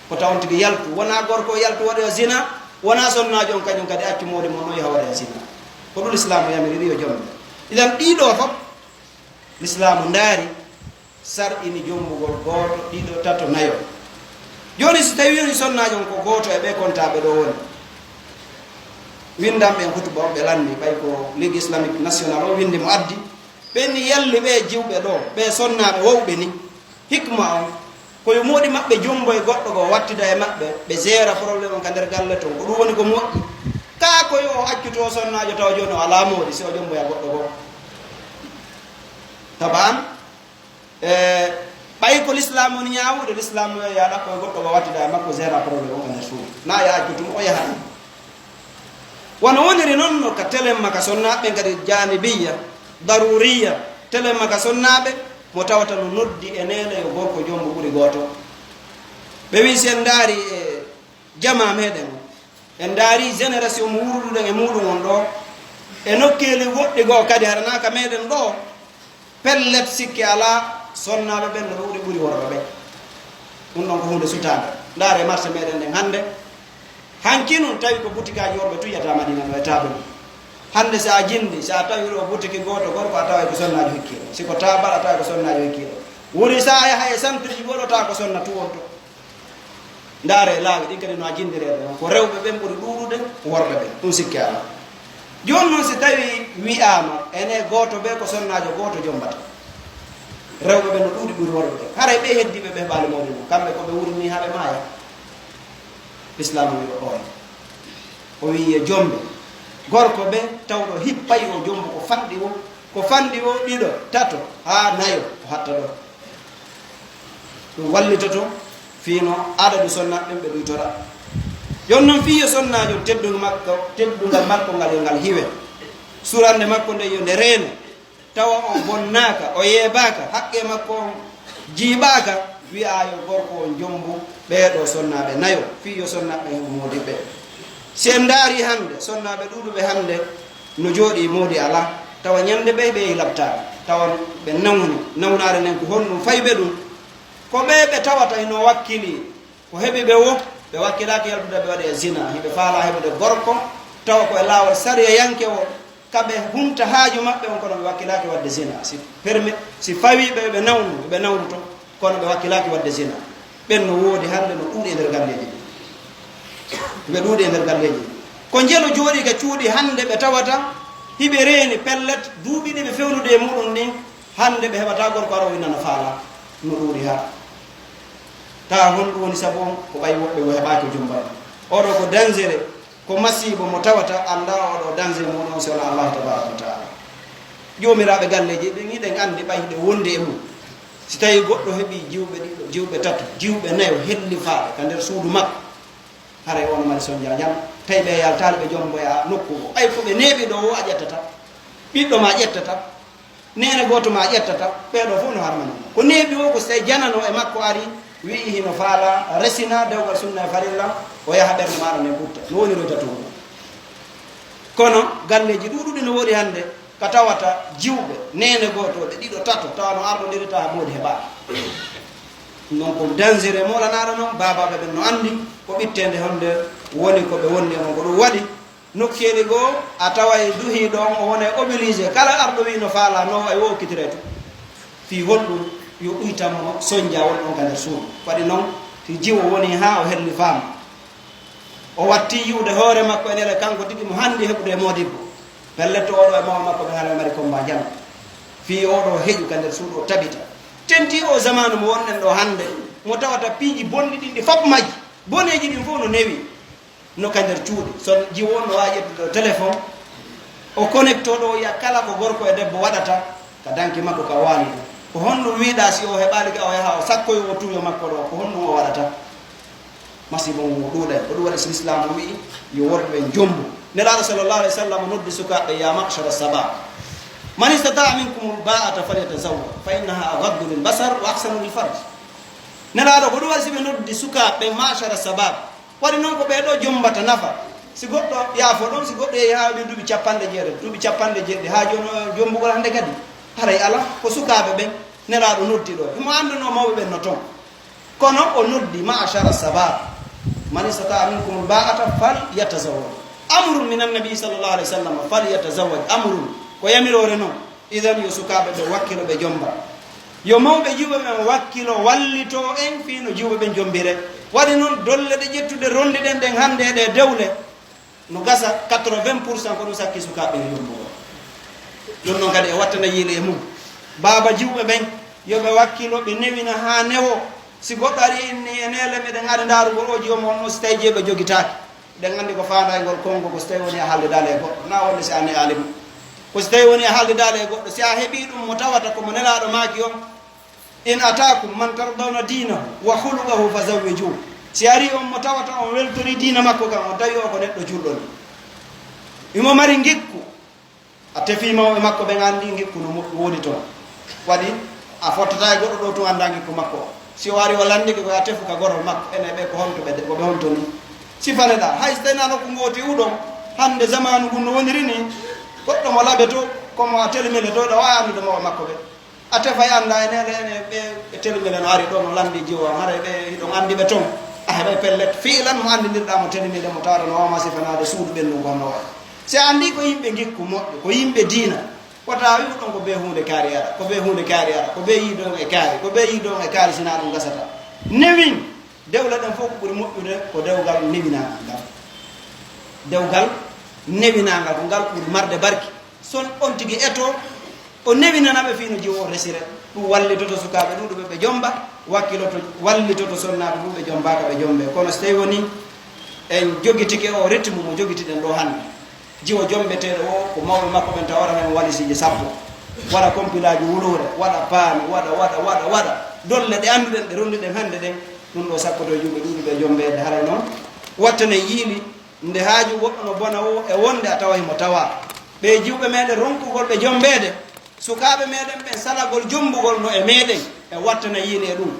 Ko taw on tigi yaltu, wonaa gorko o yaltu waɗoya zina, wonaa sonnaajo on kañum kadi accu moodi mum on yaha waɗoya zina. Ko ɗum Lislaamu yamiriri yo jombe. Idan ɗii ɗoo fof, Lislaamu ndaari, sar'ini jombugol gooto, ɗiɗo, tato, nayo. Jooni si tawi woni sonnaajo on ko gooto e ɓee kontaaɓe ɗoo woni, winndanɓe en hutuba on ɓe lanni, ɓay ko Ligue Islamique Nationale o winndi mo addi, ɓen ni yalli ɓee jiwɓe ɗoo, ɓee sonnaaɓe wowɓe ni, hikma on, ko yo moodi maɓɓe jombo e goɗɗo goo wattida e maɓɓe, ɓe jeera problème on ka nder galle ton. Ko ɗum woni ko moƴƴi. Kaa ko yo o accu to sonnaajo tawa jooni o alaa moodi, si o jomboya goɗɗo goo. Taban, e, ɓay ko Lislaamu woni ñaawude, Lislaamu yo ya ɗakko e goɗɗo goo wattida e makko, jeera problème on ka nder suudu. Naa ya accu tun o yaha. Wano woniri non no ka telemma ka sonnaaɓe ɓen kadi, janibiyya, daruriyya, telemma ka sonnaaɓe, mo tawata no noddi e neene yo gorko jombo ɓuri gooto. Ɓe wi'i si en ndaari e jamaa meɗen on, en ndaari génération mo wuurduɗen e muɗum on ɗoo, e nokkeeli woɗɗi goo kadi, hara naa ka meɗen ɗoo, pellet, sikke alaa, sonnaaɓe ɓen no ɗuuɗi ɓuri worɓe ɓen. Ɗum ɗon ko huunde sutaande. Ndaaree marché meɗen ɗen hannde. Hanki nun tawi ko butikaaji worɓe tun yiyata Madina ɗoo e taabuli. Hannde si a jindi, si a tawi ɗoo butiki gooto gorko, a taway ko sonnaajo hikkiiɗo. Si ko taabal, a taway ko sonnaajo hikkiiɗo. Woni si a yahay e santirji goo ɗoo, tawa ko sonna tun woni ton. Ndaaree laawi ɗin kadi no a jindireede non. Ko rewɓe ɓen ɓuri ɗuuɗude worɓe ɓen. Ɗum sikke alaa. Jooni non si tawi wi'aama, ene gooto ɓe ko sonnaajo gooto jombata. Rewɓe ɓen no ɗuuɗi ɓuri worɓe ɓen. Haray ɓe heddiiɓe ɓe heɓaali mawɗi mum. Kamɓe ko ɓe wurini haa ɓe maaya. Lislaamu wi'i o oon. O wi'i yo jombe. Gorko ɓe tawɗo hippay o jombo ko fanɗi o, ko fanɗi o ɗiɗo, tato, haa nayo, o hatta ɗon. Ɗum wallitoto fii no adadu sonnaaɓe ɓen ɓe ɗuytora. Jooni non fii yo sonnaajo teddungal makko, teddungal makko ngal yo ngal hiwe. Surannde makko nden yo nde reene. Tawa o bonnaaka, o yeebaaka, haqqee makko on jiiɓaaka, wi'aa yo gorko on jombu ɓee ɗoo sonnaaɓe nayo, fii yo sonnaaɓe heɓu moodiɓɓe. Si en ndaarii hannde, sonnaaɓe ɗuuɗuɓe hannde no jooɗii moodi alaa, tawa ñande ɓey ɓe yehi labtaare, tawa ɓe nawni, nawnaare nden ko honɗum fayɓe ɗum? Ko ɓee ɓe tawata hino wakkilii, ko heɓi ɓe wo, ɓe wakkilaaki yaltude ɓe waɗi e zina, hiɓe faalaa heɓude gorko, tawa ko e laawol sariyayankewo, ka ɓe humta haaju maɓɓe on, kono ɓe wakkilaaki waɗde zina. Si permi, si fawii ɓe, ɓe nawnu, ɓe nawnuto, kono ɓe wakkilaaki waɗde zina. Ɓen no woodi hannde, no ɗuuɗi e nder galleeji ɗi. Ɓe ɗuuɗi e nder galleeji ɗi. Ko njelo jooɗii ka cuuɗi hannde ɓe tawata hiɓe reeni pellet, duuɓi ɗi ɓe fewnude e muɗum ɗin, hannde ɓe heɓataa gorko ara o inna no faalaa, no ɗuuɗi haa. Taa honɗum woni sabu on? Ko ɓay woɓɓe wo heɓaaki jomba. Oɗo ko dangereux, ko masiibo mo tawata anndaa oɗo danger muɗum si wonaa Allahu tabaaraka wa taala. Joomiraaɓe galleeji ɓe, hiɗen anndi ɓay hiɗen wondi e mum. Si tawii goɗɗo heɓii jiwɓe ɗiɗo, jiwɓe tato, jiwɓe nayo, hellifaaɓe ka nder suudu makko, haray on mari sonja jam. Tawi ɓe yaltaali ɓe jomboya nokku o. Ɓay ko ɓe neeɓi ɗo o a ƴettata, ɓiɗɗo ma ƴettata, neene gooto ma ƴettata, ɓee ɗoo fof no harmani mo. Ko neeɓi o, ko si tawii janano e makko ari, wi'i hino faala, resina dewgal sunna e farilla, o yaha ɓernde maaɗa nden ɓurta. No woni royta toon. Kono galleeji ɗuuɗuɗi no woodi hannde, ka tawata jiwɓe, neene gootooɓe, ɗiɗo, tato, tawa no ardondiri, tawa moodi heɓaaki. Non ko dangereux moolanaaɗo non, baabaaɓe ɓen no anndi ko ɓitteende honde woni ko ɓe wonni e mon. Ko ɗum waɗi, nokkeeli goo, a taway duhii ɗon, o wonay obligé, kala arɗo wi'i no faalaa, no ay wo okkitiree to. Fii honɗum? Yo ɗuytan mo sonja won ɗon ka nder suudu. Waɗi non, si jiwo woni haa o hellifaama, o watti yi'ude hoore makko e nele, kanko tigi mo hanndi heɓude e moodibbo. Pellet, oɗo e mawɓe makko ɓen haray mari komba jam. Fii oɗo heƴu ka nder suudu, o tabita. Tentii o zamaanu mo wonɗen ɗo hannde, mo tawata piiji bonɗi ɗin ɗi fop majji, boneeji ɗin fof no newi. No ka nder cuuɗi. So jiwo on no waawi ƴettude ɗo téléphone, o connecto ɗo, wi'a kala ko gorko e debbo waɗata ka danki makko ka waali ɗo. Ko honɗum wi'ɗaa si o heɓaali ka, o yaha o sakkoyo o tuuyo makko ɗo? Ko honɗum o waɗata? Masiibo ngun ɗuuɗay. Ko ɗum waɗi si Lislaamu wi'i yo worɓe ɓen jombu. Nelaaɗo sallallahu alayhi wa sallam noddi sukaaɓe, "Ya ma'shara shabab, man istata'a minkumul ba'ata falyatazawwaj, fa innaha aghaddu lil basar wa ahsanu lil farj." Nelaaɗo ko ɗum waɗi si ɓe noddi sukaaɓe, "Ma'shara shabab." Waɗi non ko ɓee ɗoo jombata nafa. Si goɗɗo yaafo ɗon, si goɗɗo yehi haa waɗi duuɓi capanɗe jeetati, duuɓi capanɗe jeeɗiɗi, haa jooni o jombugol hannde kadi, haray alaa. Ko sukaaɓe ɓen Nelaaɗo noddi ɗo. Himo annduno mawɓe ɓen no ton. Kono o noddi, "Ma'ashara shabab, man istata'a minkumul ba'ata falyatazawwaj." Amrun minan nabi sallallahu alayhi wa sallam, "Falyatazawwaj." Amrun, ko yamiroore non. Idan, yo sukaaɓe ɓe wakkilo, ɓe jomba. Yo mawɓe jiwɓe ɓen wakkilo, wallito en fii no jiwɓe ɓen jombire. Waɗi non, dolle ɗe ƴettude rondiɗen ɗen hannde e ɗee dewle, no gasa quatre-vingts pour cent ko ɗum sakki sukaaɓe ɓen jombugol. Ɗum non kadi e wattana yiile e mum. Baaba jiwɓe ɓen, yo ɓe wakkilo, ɓe newina haa newo. Si goɗɗo ari inni e neele, meɗen ari ndaarugol o jiwo mon, no si tawi jiwo ɓe jogitaaki. Eɗen anndi ko faandaa e ngol konngo, ko si tawi woni a haaldidaali e goɗɗo, naa wonde si a ne'aali mo. Ko si tawi woni a haaldidaali e goɗɗo, si a heɓii ɗum mo tawata ko mo Nelaaɗo maaki on, "In ataakum man tardawna diinahu wa khuluqahu fazawwijuuh." Si arii on mo tawata on weltorii diina makko kan, on tawi o ko neɗɗo julɗo ni. Himo mari ngikku. A tefii mawɓe makko ɓen, a anndi ngikku no mo-, woodi ton. Waɗi, a fottataa e goɗɗo ɗo tun anndaa ngikku makko. Si o ari o lanndike ko yo a tefu ka gorol makko, ene ɓe ko honto ɓe de-, ko ɓe honto ni? Sifane ɗaa, hay so tawii nokku ngooti uɗon, hannde zamaanu ngun no woniri ni, goɗɗo mo laɓe to, ko mo a telimele to, ɗa waawi anndude mawɓe makko ɓe. A tefay anndaa ene, ene, ene, ɓe, ɓe telimele no ari ɗo, no lanndi jiwo, haray ɓe hiɗon anndi ɓe ton. A heɓay pellet, fiilan mo anndindirɗaa mo telimele mo tawata no waawma sifanaade suudu ɓen ɗum gonno waɗi. Si a anndii ko yimɓe ngikku moƴƴo, ko yimɓe diina, wota a wi'u ɗon ko bee huunde kaari ara, ko bee huunde kaari ara, ko bee yiidoon e kaari, ko bee yiidoon e kaari, sinaa ɗum gasata. Newin, dewle ɗen fof ko ɓuri moƴƴude ko dewgal newinaangal ngal. Dewgal newinaangal ko ngal ɓuri marde barki. Son on tigi eto, o newinana ɓe fii no jiwo o resire. Ɗum wallitoto sukaaɓe ɗuuɗuɓe ɓe jomba, wakkiloto, wallitoto sonnaaɓe ɗum ɓe jombaaka ɓe jombe. Kono so tawi woni en jogitike o rythme mo jogitiɗen ɗo hannde, jiwo jombeteeɗo o ko mawɓe makko ɓen tawa waɗana en walisiji sappo, waɗa kompilaaji wuluure, waɗa paanu, waɗa, waɗa, waɗa, waɗa. Dolle ɗe annduɗen, ɗe ronduɗen hannde ɗen, ɗum ɗo sakkoto e juuɗe ɗuuɗuɓe jombeede. Haray noon, wattane yiili, nde haaju woɗɗo no bona o e wonde a tawa himo tawa. Ɓe jiwɓe meɗen ronkugol ɓe jombeede, sukaaɓe meɗen ɓen salagol jombugol no e meɗen, e wattana yiili e ɗum.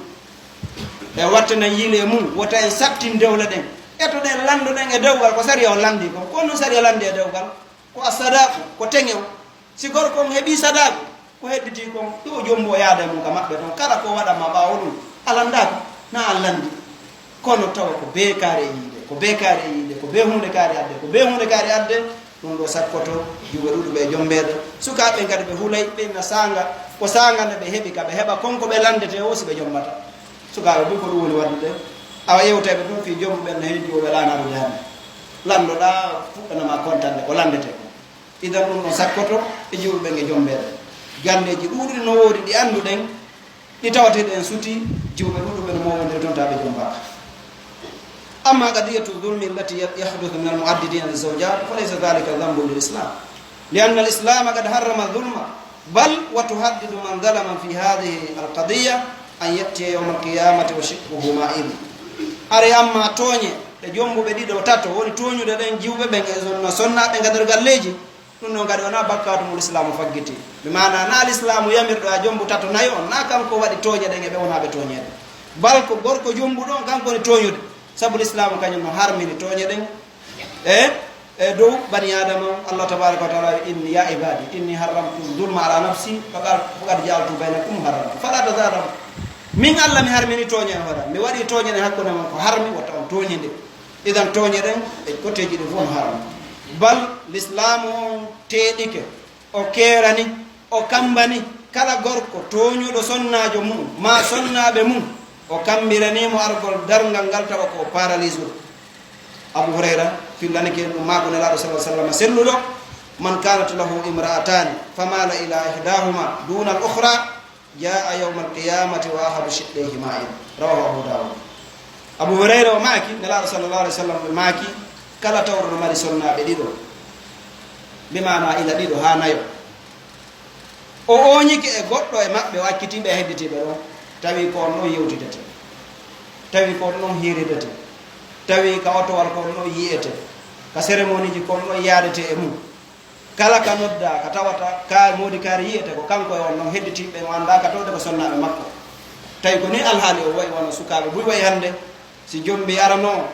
E wattana yiili e mum, wota en sattin dewle ɗen. Eto ɗen, lanndoɗen e dewgal ko sariya on lanndi kon. Ko honɗum sariya lanndi e dewgal? Ko a sadaaku, ko teŋe on. Si gorko on heɓii sadaaku, ko hedditii kon, yo o jombo o yaada e mum ka maɓɓe ton. Kala ko waɗanma ɓaawo ɗum, a lanndaaki, na a lanndi. Kono tawa ko bee kaari e yiide, ko bee kaari e yiide, ko bee huunde kaari adde, ko bee huunde kaari adde, ɗum ɗo sakkoto juuɗe ɗuuɗuɓe e jombeede. Sukaaɓe ɓen kadi ɓe hulay, ɓe na saanga, ko saanga nde ɓe heɓi ka, ɓe heɓa kon ko ɓe lanndetee o si ɓe jombata. Sukaaɓe buy ko ɗum woni waɗude. Awa yewtayɓe ɗum fii jombuɓe no heen jiwoɓe laanaaru jahannama. Lanndo ɗaa fuɗɗanama kontande ko lanndete ko. Idan ɗum ɗon sakkoto e jiwɓe ɓe nge jombeede. Ganndeeji ɗuuɗuɗi no woodi ɗi annduɗen, ɗi tawateeɗi en suti, jiwɓe ɗuuɗuɓe no mowondiri toon tawa ɓe jombaaka. Amma qadiyatu zulmi allati yahdusu min almuaddidina lizawjat, falaysa dhalika dhanbun lil Islam. Lianna al-Islama qad harrama dhulma, bal wa tuhaddidu man zalama fi hadhihi al-qadiyya an ya'tiya yawma al-qiyamati wa shiqquhu ma'il. Are amma tooñe ɗe jombuɓe ɗiɗo tato woni tooñude ɗen jiwɓe ɓen e sonna sonnaaɓe ga nder galleeji, ɗum ɗon kadi wona bakkaatu mo Islaamu faggiti. Bi maana na Islaamu yamirɗo a jombu tato nayo on, na kanko waɗi tooñe ɗen e ɓe wonaaɓe tooñeede. Bal ko gorko jombuɗo on kanko woni tooñude. Sabu Islaamu kañum no harmini tooñe ɗen. E e dow bani Adama on, Allah tabaraka wa taala wi inni ya ibadi inni harramtu zulma ala nafsi faqad faqad jaaltu baynakum harrama fala tazalamu. Min Allah mi harmini tooñe e hoore am. Mi waɗi tooñe ɗen hakkunde mon ko harmi, wota on tooñinde. Idan tooñe ɗen e koteeji ɗin fof no harmi. Bal Islaamu on teeɗike, o keerani, o kammbani kala gorko tooñuɗo sonnaajo mum maa sonnaaɓe mum, o kammbiranii mo argol darngal ngal tawa ko o paralyseuɗo. Abu Hurayra fillanike en ɗum, maako Nelaaɗo sallallahu alaihi wasallam selluɗo, man kanat lahu imra'atani famala ila ihdahuma duna al-ukhra jaa yawma al-qiyamati wa ahadu shiqqayhi ma'il. Rawahu Abu Dawud. Abu Hurayra o maaki, Nelaaɗo sallallahu alaihi wasallam ɓe maaki, kala tawɗo no mari sonnaaɓe ɗiɗo, bi maana ila ɗiɗo haa nayo, o ooñike e goɗɗo e maɓɓe, o accitiiɓe e hedditiiɓe ɗon, tawi ko on ɗon yewtidete, tawi ko on ɗon hiiridete, tawi ka otowal ko on ɗon yiyete, ka cérémonie ji ko on ɗon yaadete e mum. Kala ka noddaa, ka tawata ka moodi kaari yiyete, ko kanko e on ɗon hedditiiɓe ɓen, o anndaa ka tawde ko sonnaaɓe makko. Tawi ko ni alhaali o wayi wano sukaaɓe buy wayi hannde, si jombi aranoo,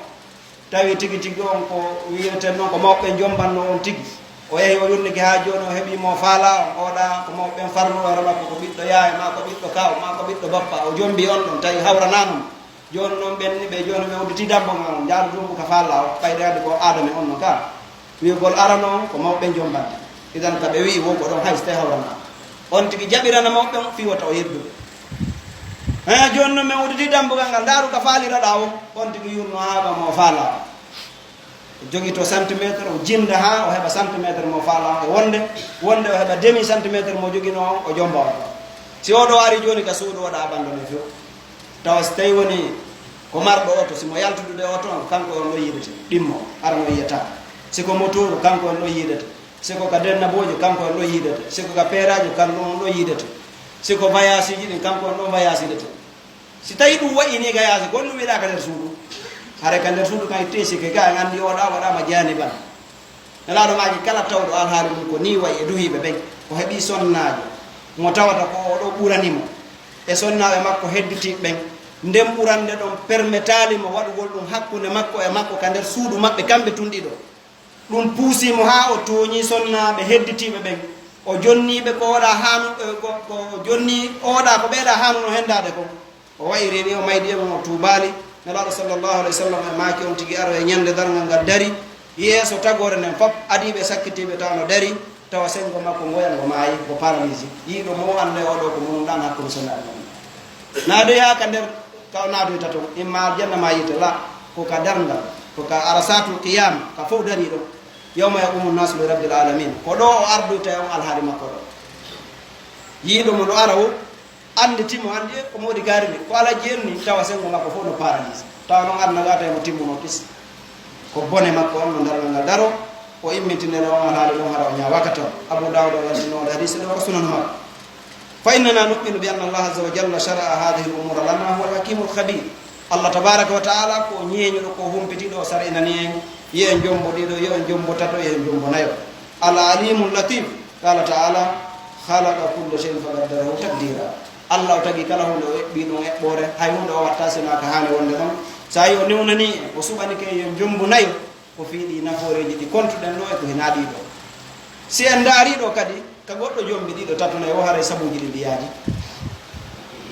tawi tigi tigi on ko wiyeten noon ko mawɓe jombannoo on tigi, o yahi o yurnike haa jooni o heɓii mo faalaa on, o waɗa ko mawɓe ɓen farlu hoore makko, ko ɓiɗɗo yaaya maa ko ɓiɗɗo kaaw maa ko ɓiɗɗo bappa, o jombi on ɗon tawi hawranaano mo. Jooni noon ɓen ni ɓe jooni ɓe udditi dambugal ngal, njaaru ɗum ka faala o, ɓayde anndi ko Aadama on no ka. Wi'ugol arano on ko mawɓe jombante. Idan ka ɓe wi'i wo ko ɗon hay so tawi hawrana. On tigi jaɓirana mawɓe on fii wota o yeddu. He jooni noon men udditi dambugal ngal, ndaaru ka faaliraɗaa o, on tigi yurno haa ɓa mo faala o. O jogito centimètre, o jinda haa o heɓa centimètre mo faala o, e wonde, wonde o heɓa demi centimètre mo jogino on, o jomba on. Si o ɗo ari jooni ka suudu o ɗa abandone few. Tawa si tawi woni ko marɗo oto, si mo yaltudude oto on, kanko on ɗo yiidete, ɗimmo, ara mo yiyata. Si ko motooru, kanko on ɗo yiidete. Si ko ka denna boojo, kanko on ɗo yiidete. Si ko ka peeraajo, kanko on ɗo yiidete. Si ko vayaasiji ɗin, kanko on ɗon vayaasirete. Si tawi ɗum wayi ni ka yaasi, ko ɗum wiɗa ka nder suudu. Hare ka nder suudu kan teesi ke ga en anndi oɗa waɗama jaaniban. Nelaaɗo maaki kala tawɗo alhaali mum ko nii wayi e duhiiɓe ɓen, o heɓii sonnaajo mo tawata ko oo ɗoo ɓurani mo e sonnaaɓe makko hedditiiɓe ɓen, nden ɓurannde ɗon permetaali mo waɗugol ɗum hakkunde makko e makko ka nder suudu maɓɓe kamɓe tun ɗiɗo. Ɗum puusii mo haa o tooñii sonnaaɓe hedditiiɓe ɓen, o jonnii ɓe ko oɗa haanu, ko, ko o jonnii oɗa ko ɓeeɗa haanuno henndaade kon. O wa'irii ni, o maydi e mum, o tuubaali. Nelaaɗo sallallahu alaihi wasallam e maaki on tigi aro e ñande darngal ngal dari yeeso tagoore nden fop, adiiɓe sakkitiiɓe tawa no dari, tawa senngo makko ngoyan ngo maayi, ngo paralysé. Yiiɗo mo o annda e oɗo ko mo ɗan hakkunde sonnaaɓe mum. Naadoyaa ka nder ka o naadoyta ton, imma aljanna ma yiite, la, ko ka darngal, ko ka arasatul qiyama, ka fof dari ɗon. Yawma yaqumu nnasu li rabbil alamin. Ko ɗo o ardoyta e on alhaali makko ɗo. Yiiɗo mo no ara o, annditi mo, anndi e ko moodi kaari ni, ko alaji en ni, tawa senngo makko fof no paralysé. Tawa noon aduna ga tawi mo timmuno kis. Ko bone makko on no darngal ngal daro, o immintinere on alhaali ɗon hara o ñaawaka taw. Abu Dawud o waddino on hadiisi ɗo ko sunan makko. Fa innana nu'minu bi anna Allah azza wa jalla shara'a hadhihi al-umura lana huwa al-hakimu al-khabir. Allah tabaraka wa ta'ala ko ñeeñuɗo, ko humpitiiɗo, o sar'inani en, yo en jombo ɗiɗo, yo en jombo tato, yo en jombo nayo. Al-alimu al-latif. Qala ta'ala, khalaqa kulla shay'in faqaddarahu taqdira. Allah o tagi kala huunde, o eɓɓi ɗum eɓɓoore, hay huunde o watta sina ka haani wonde ɗon. So tawi o newnani en, o suɓanike en yo en jombu nayo, ko fii ɗi nafooreeji ɗi kontuɗen ɗo e ko hinaa ɗi ɗo. Si en ndaari ɗo kadi, ka goɗɗo jombi ɗiɗo, tato, nayo, o haray sabuuji ɗi mbiyaji.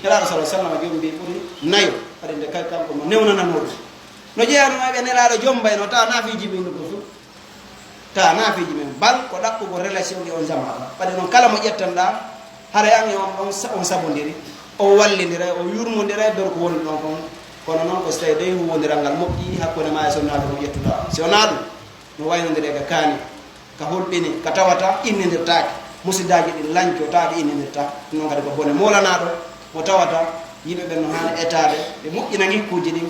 Nelaaɗo sallallahu alaihi wasallam jombi ɓuri nayo, haray nde kay kanko mo newnanano ɗum. No jeyanoo e ɓe Nelaaɗo jombayno, tawa na fii jibinɗo ko fu. Tawa na fii jibin, bal ko ɗaɓɓugol relation e on zaman. Ɓade noon kala mo ƴettanɗa, haray an e on ɗon sa-, on sabondiri. O wallindira, o yurmondira e nder ko woni ɗon kon. Kono noon ko so tawi dey huwondiral ngal moƴƴi hakkunde ma e sonnaajo mo ƴettuɗaa. Si wonaa ɗum, no waynondiri e ka kaani, ka hulɓini, ka tawata innindirtaake. Musidaaji ɗin lanco tawa ɓe innindirta. Ɗum noon kadi ko bone moolanaaɗo mo tawata yimɓe ɓen no haani etaade, ɓe moƴƴina ngikkuuji ɗin.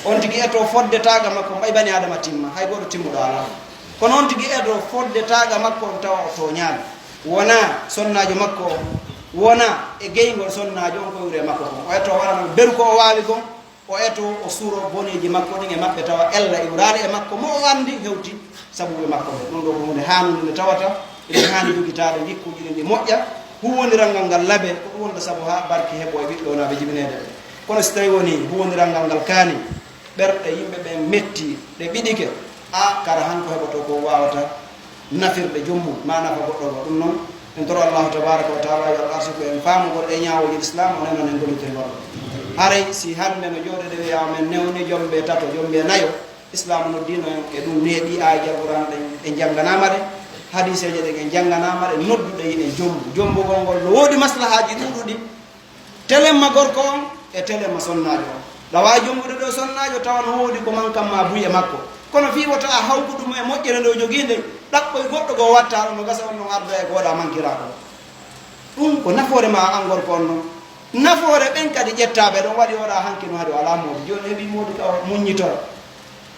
On tigi eto fodde taaga makko, ɓay bani Aadama timma, hay gooto timmuɗo alaa. Kono on tigi eto fodde taaga makko, on tawa o tooñaali. Wonaa sonnaajo makko o, wonaa e geyngol sonnaajo on ko iwri e makko kon. O eto waɗa no beru ko o waawi kon, o eto o suro boneeji makko ɗin e maɓɓe tawa ella iwraali e makko mo o anndi hewti sabuɓe makko ɓen. Ɗum ɗo ko huunde haanunde nde tawata eɗen haani jogitaade ngikkuuji ɗin ɗi moƴƴa, huuwondiral ngal ngal labe, ko ɗum wonta sabu haa barki heɓo e ɓiɗɗo wonaa ɓe jibineede ɓe. Kono si tawi woni huuwondiral ngal ngal kaani, ɓerɗe yimɓe ɓen metti, ɗe ɓiɗike, a kara han ko heɓoto ko waawata nafirde joom mum, ma nafa goɗɗo goo. Ɗum noon, en toro Allahu tabaraka wa taala yo Allah arsuku en faamugol e ñaawooji Islaam, o nenan en gollitirgol. Haray si hannde no jooɗede wiyaa men newni jombe tato, jombe nayo, Islaam noddiino en e ɗum, neeɓi aayeeje Alquraan ɗen, ɗe njannganaama ɗe, hadiiseeje ɗen e njannganaama ɗe, nodduɗe yiɗen jombu. Jombugol ngol no woodi maslahaaji ɗuuɗuɗi, telemma gorko on e telemma sonnaajo on. Ɗa waawi jombude ɗo sonnaajo tawa no woodi ko mankan ma buy e makko. Kono fii wota a hawku ɗum e moƴƴere nde o jogii nden, ɗaɓɓoy goɗɗo goo watta ɗum, no gasa on non arda e ko waɗa mankiraaɗo. Ɗum ko nafoore ma an gorko on non. Nafoore ɓen kadi ƴettaaɓe ɗon waɗi oɗa hanki no haɗi o alaa moodi. Jooni heɓi moodi ka o muññitoro.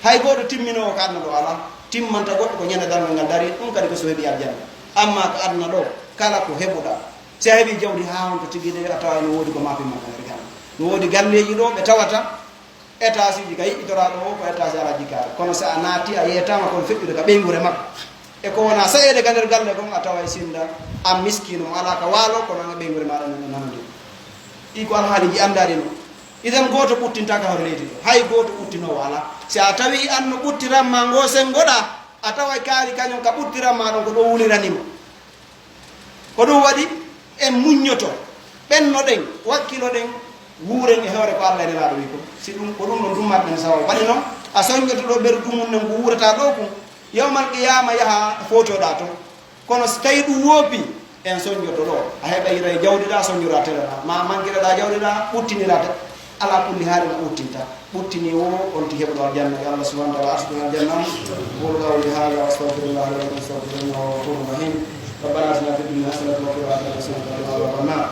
Hay gooto timminoowo ka aduna ɗo alaa. Timmanta goɗɗo ko ñande darngal ngal dari, ɗum kadi ko so heɓi aljanna. Amma ka aduna ɗo, kala ko heɓuɗa, si a heɓi jawdi haa honto tigi de, a tawa no woodi ko maapimma ka nder galle. No woodi galleeji ɗo ɓe tawata étage uji ka yiɗɗitoraaɗo o ko étage alaa jikkaare. Kono si a naati, a yeetaama kon feƴƴude ka ɓeynguure makko. E ko wona sayeede ka nder galle kon, a tawa e sinda, a miskiino mo alaa ka waalo, kono an e ɓeynguure maaɗa no nanondiri. Ɗi ko alhaaliiji anndaɗi no. Idan gooto ɓuttintaaka hoore leydi ɗo. Hay gooto ɓuttinoowo alaa. Si a tawi an no ɓuttiran ma ngo senngoɗa, a tawa e kaari kañum ka ɓuttiran ma ɗon ko ɗo wulirani mo. Ko ɗum waɗi en muññoto, ɓennoɗen, wakkiloɗen, wuuren e hoore ko Allah e Nelaaɗo wi ko. Si ɗum, ko ɗum ɗon dummatɗen sawo. Waɗi noon, a soñjoto ɗo ɓerdu mum nen ko wuurata ɗo kun. Yawmal qiyaama yaha footoɗa to. Kono si tawi ɗum woopi, en soñjoto ɗo. A heɓayra e jawdi ɗa, soñjora tele ɗa. Ma mankireɗa jawdi ɗa, ɓuttinira te. Ala kulli haali no ɓuttinta. Ɓuttini wo on ti heɓuɗo aljanna. Yo Allah subhanahu wa ta'ala arsuku aljanna. Qulu qawli hadha wa astaghfirullah li wa lakum fastaghfiruhu innahu huwa ghafurur rahim. ربنا آتنا في الدنيا حسنة وفي الآخرة حسنة وقنا عذاب النار.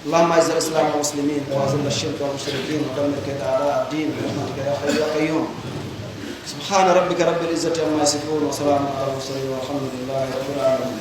اللهم أعز الإسلام والمسلمين وأذل الشرك والمشركين ودمر كيد أعداء الدين برحمتك يا حي يا قيوم. سبحان ربك رب العزة عما يصفون وسلام على المرسلين والحمد لله رب العالمين.